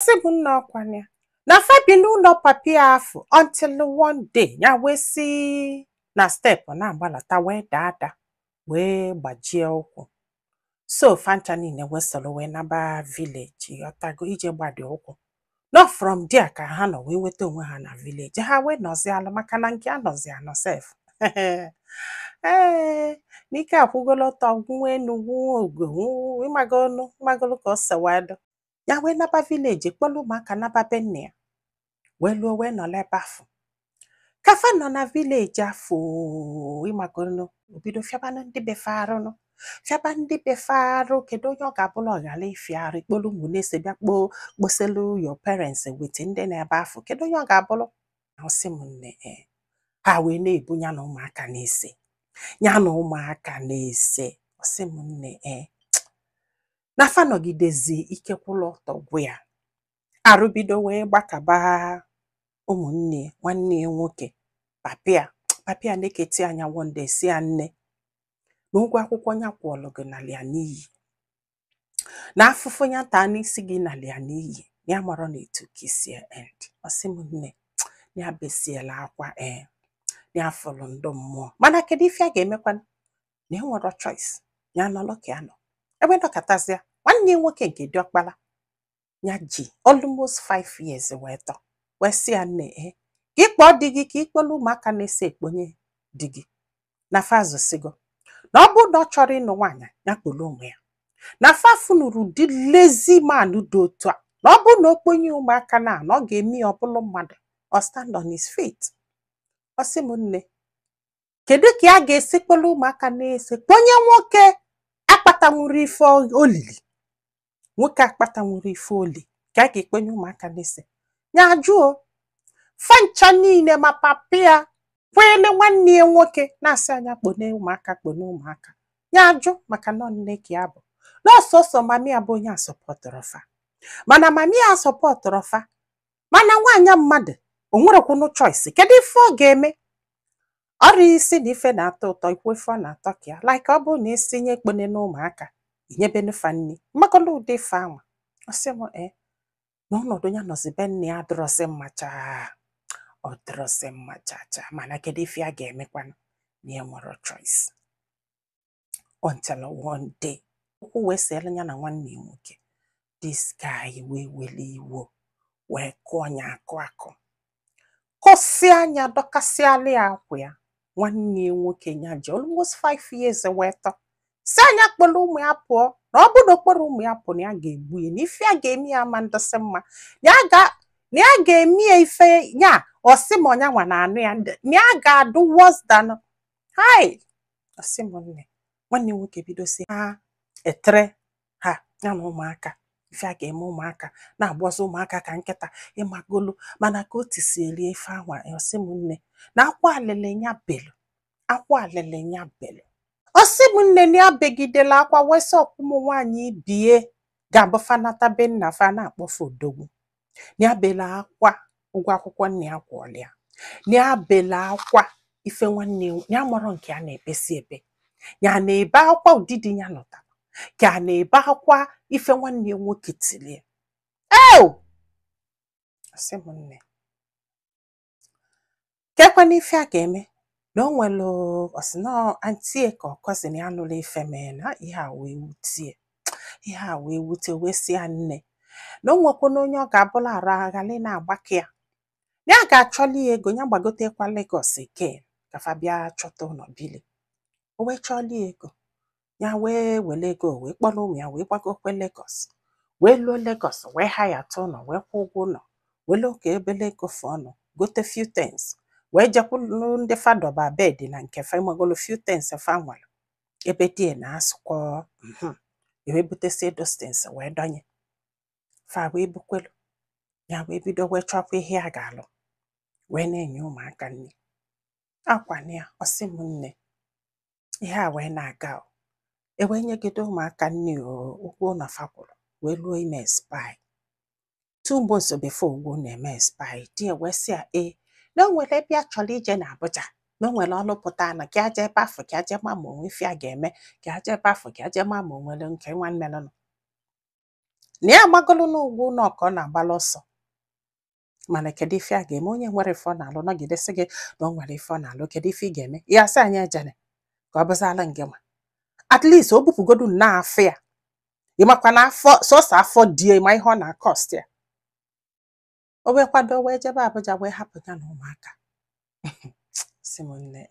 Sị bụ nna ọkwana ya na fa bi n'ụlọ papi ya afọ until one day ya wee si na step na-agbalata wee daa ada wee gbajie ụkwụ. So fancha niile wee soro wee naba village, ghọtago, ije gbadi ụkwụ. Not from there ka ha nọ wee nweta onwe ha na village. Ha wee nọzialụ maka na nke a nọzi anọ sef. Ee, n'ike akwụgolo ọtọ gwuo enu gwuo ogo ịmagolu ịmagolu ka o si wee dụ. Ya wee naba village, kpọrọ ụmụaka naba be nne ya, wee luo wee nọrọ ebe afọ. Ka fa nọ na village afọ, ịmagolu, obido fịabanụ ndị befe arụnụ, fịaba ndị befe arụ. Kedu onye ọ ga-abụla ọ ghara ịfịa arụ ikpolu ụmụ na-ese bịa kpoo kposelu your parents with ndị na-ebe afọ? Kedu onye ọ ga-abụrụ? Ọ sị m nne, ee, ha wee na-ebu ya na ụmụaka na-ese, ya na ụmụaka na-ese. Ọ sị m nne, ee, na fa nọgidezi ike kwụlụ ọtọ gwụ ya arụbido wee gbakaba ụmụnne nwanne ya nwoke. Papia papia na-eketi anya one day, si ya nne, na ụgwọ akwụkwọ ya kwụọlụ gị nalị ya n'iyi, na afụfụ ya taa n'isi gị nalị ya n'iyi, ya marọ na etu ka isi end. Ọ sị m nne, ya besiela akwa, ee, ya fụrụ ndụ mmụọ. Mana kedu ife a ga-emekwanụ na enwero choice? Ya nọlụ ka ya nọ ebe dọkatazịa nwanne ya nwoke nke diọkpara ya ji almost 5 years wee tọ, wee sị ya nne, ee, ka ịkpọ di gị, ka ịkpọrọ ụmụaka na-ese ekponye di gị na fazụsigo, na ọ bụrụ na ọ chọrọ ịnụ nwaanyị, ya kpọrọ ụmụ ya, na fa funuru ụdị lazy man dị otu a, na ọ bụrụ na o kponye ụmụaka na ọ ga-eme ya ọbụlụ mmadụ, ọ stand on his feet. Ọ sị m nne, kedu ka a ga-esi kpọrọ ụmụaka na-ese kponye nwoke akpatanwuru ife olili, nwoke akpatanwuru ife oli ka a ga-ekponye ụmụaka na-ese? Ya jụọ fancha niile, ma papi ya kwele nwanne ya nwoke na-asị anya kpone ụmụaka, kpone ụmụaka. Ya ajụ maka na nne ka ya bụ n'ọsọsọ mami ya bụ onye asọpọtụrụ fa, mana mami ya asọpọtụrụ fa, mana nwaanyị mmadụ o nwerekwunu choice. Kedu ife ọ ga-eme? Ọrụ isi na ife na-atọ ụtọ ikwu ife ọ na-atọ ka ya like ọ bụrụ na esinye ekpone na ụmụaka inyebenu fa nni mmakọla ụdị ife anwa. Ọ sị m ee, na ọnọdụ ya nọzi be nne ya adịrọsị mma chaa, ọ dịrọsị mma chaa chaa. Mana kedu ife a ga-emekwanụ na ya nwere choice? Until one day okwu wee seela ya na nwanne ya nwoke. This guy wee wele iwo wee kụọ ya akụ akụ, kụsịa anya, dọkasịala ya akwa ya. Nwanne ya nwoke ya ji almost 5 years wee tọ si anya kpọrọ ụmụ ya pụọ, na ọ bụrụ na okporo ụmụ ya pụọ, na ya ga-egbu ya, na ife ya ga-eme ya ama ndọsị mma, na ya ga-eme ya ife ya. Ọsị ma ọnya nwa na anụ ya, na ya ga-adụ worse than hai. Ọsị m nne, nwanne nwoke bidosi ha etere ha ya na ụmụaka ife a ga-eme ụmụaka na-agbọzi ụmụaka ka nkịta, ịmagolu. Mana ka o tisielie ife anwa, ọsị m nne, na akwa alịlị ya belu, akwa alịlị ya belu. Ọsị m nne, na ya begidela akwa wee sị ọkwụ ụmụ nwaanyị bie ga-abụ fanata be nna fa na-akpọfe odogwu. Na ya bela akwa ụgwọ akwụkwọ nna ya kwụọla ya, na ya bela akwa ife nwanne ya mụrụ nke a na-ekpesi ebe ya na-ebe akwa ụdịdị ya nọtara ka a na-ebe akwa ife nwanne ya nwoke tilie eo. Ọsị m nne, kekwana ife a ga-eme na o nwere ọsị na auntie ka ọ cousin ya nụrụ ife mee na ihe a wee wutie, ihe a wee wute, wee sị ya nne, na o nwekwana onye ọ ga-abụla arụ aghara ị na-agbake ya, na ya ga-achọli ya ego ya gbagotekwa Lagos again ka fa bịa chọta ụlọ bili. O wee chọọli ya ego, ya wee were ego wee kpọrọ ụmụ ya wee gbagokwe Lagos, wee luo Lagos, wee hayata ụlọ, wee kwụọ ụgwọ ụlọ, were oke ebele ego fọ ọnụ gote few things, wee jekwulu ndị fadọba bed na nke fa, ịmagolo, few things fa nwere ebe die na-asụkwọ wee butesie those things wee dọnye fa, wee bukwelu ya, wee bido wee chọkwa ihe a ga-alụ wee na-enye ụmụaka nri akwana ya. Ọsị m nne, ihe a wee na-aga o e wee nyegide ụmụaka nri o, ụgwọ ụlọ fa kwụrụ wee luo ime expire 2 months before ụgwọ na-eme expire. Di ya wee sị ya ee, na o nwere ebe a chọrọ ije na Abuja, na o nwere ọrụ pụta na ka aje ebe afọ, ka aje ma ma onwe ife a ga-eme, ka aje ebe afọ, ka aje ma ma o nwere nke nwanne nọ. Na ya agbagolu n'ụgwọ ụlọ ka ọ na-agbalụ ọsọ. Mana kedu ife a ga-eme onye nwere ife ọ na-alụ, nọgidesi gị na o nwere ife ọ na-alụ? Kedu ife ị ga-eme? Ya sị anyị ejene ka ọ bụzala ngị nwa. At least o bupụgodu nnọọ afọ ya. Ị makwa na afọ, sọsọ afọ die ma ihe ọ na-acost ya. O wee kwado wee jebe Abuja, wee hapụ ya na ụmụaka. Si m nne,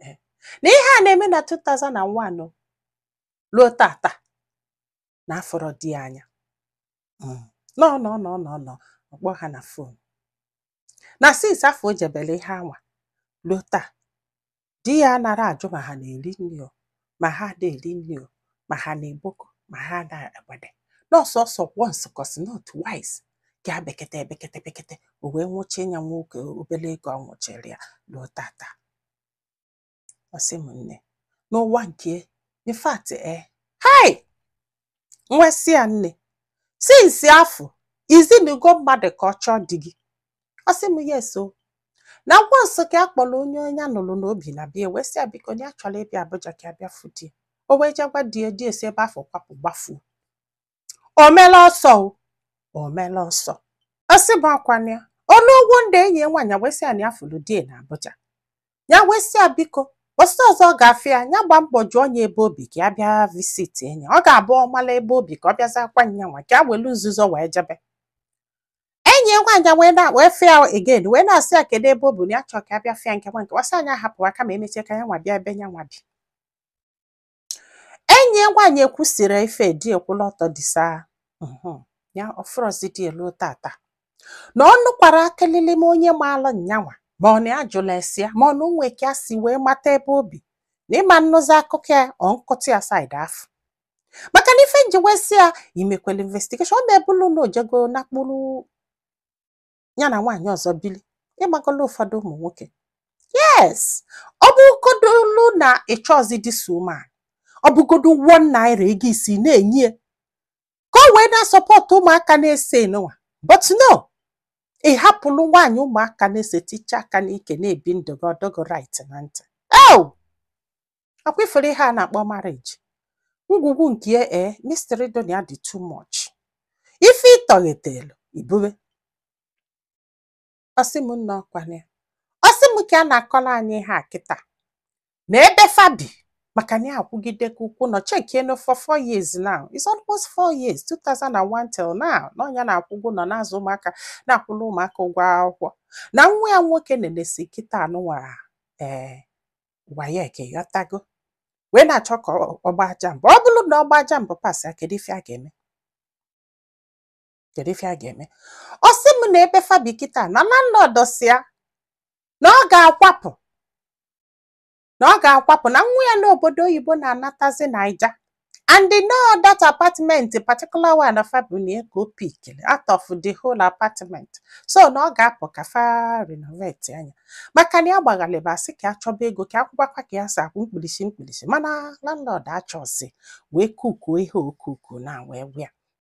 na ihe a na-eme na 2001 o ruo tata na afọrọ di ya anya. Nọ nọ nọ nọ nọ ọkpọ ha na phone na since afọ o jebere ihe anwa ruo taa, di ya anara ajụ ma ha na-eri nri o, ma ha ada eri nri o, ma ha na-egboko, ma ha na-agbede n'ọsọsọ. Once kosi, not twice, ka a bekete ebekete bekete, o wee nwụchie ya nwoke obere ego ọ nwụchiri ya ruo tata. Ọ sị m nne, n'ụwa nke, in fact, hai, nwesị ya nne, since afọ izinugo mmadụ ka ọ chọọ di gị? Ọ sị m yes o. Na once ka a kpọrọ onye onye nụrụ n'obi na bịa, wee sị ya biko na ya chọrọ ịbịa Abuja ka a bịa fụ di ya. O wee jee gwa di ya, di esi ebe afọ kwapụ gbafuo. O mela ọsọ o, o mela ọsọ. Ọ sị bụ akwana ya ọnụ ụgwọ ndị enyi ya nwaanyị wee sị ya na ya fụrụ di ya na Abuja. Ya wee sị ya biko, ọsọ ọzọ ọ ga-afịa ya, ya gba mbọ jụọ ya ebe obi ka ya bịa visit enyi. Ọ ga-abụ ọmala ebe obi ka ọ bịaza kwa nyanwa ka ya welu nzuzo wee jebe. Enyi ya nwaanyị wee na wee fịa again, wee na-asị ya kedu ebe o bu, na ya chọrọ ka ya bịa fịa nke nwa nke wasị anya hapụ aka ma emechie ka ya nwa bịa ebe ya nwa bi. Enyi ya nwaanyị ekwusịrị ife di ekwụla ọtọ disa ya ọfụrọzi di elu tata na ọ nụkwara akịlịlị ma onye maala nyanwa, ma ọ na ya jụla esi ya, ma ọ na onwe ka ya si wee mata ebe obi na ịma nnụzi akụkọ ya ọ nkụtụ ya side afọ. Maka na ife nji wee sị ya imekwele investigation, ọ ma ebulu na ojego nakpụrụ ya na nwaanyị ọzọ bili. Ịgbagolo ụfọdụ ụmụ nwoke, yes, ọ bụgodolu na ịchọzi this woman, ọ bụgodu ₦1 ego isi na-enye ya ka o wee na-asupport ụmụaka na-ese nwa. But no, ị hapụrụ nwaanyị ụmụaka na-ese, ticha aka n'ike, na-ebi ndụ gị ọdọgọ right na ntị. Eo akwa ifere ihe a na-akpọ marriage ngwugwu nke mystery dị na ya dị too much. Ife ịtọghetelu ibube. Ọsị m nna, ọkwana ya. Ọsị m ka a na-akọrọ anyị ihe a kịta na ebe fabi, maka na ya akwụgidego ụkwụ nọ chekienu for 4 years now. It's almost 4 years, 2001 till now, na ọnya na-akwụgwọ nọ na-azụ ụmụaka, na-akwụrụ ụmụaka ụgwọ akwụkwọ, na nwa ya nwoke nenesi kịta anụnwa WAEC ghọtago, wee na-achọ ka ọ gbaa JAMB. Ọ bụrụ na ọ gbaa JAMB pass ya, kedu ife a ga-eme? Kedu ife a ga-eme? Ọ sị m na ebe fabi kịta na landlord si ya na ọ ga-akwapụ, na ọ ga-akwapụ, na nwa ya n'obodo oyibo na-anatazi Naija, and no that apartment, particular one fabi na ka o pickiri out of the whole apartment, so na ọ ga-apụ ka fa renovate anya. Maka na ya gbaghalịba asị ka achọba ego ka akwụkwakwa ka ya si akwụ mkpirisi mkpirisi, mana landlord achọzi wee kukuo ihe okuku na wee gwa ya.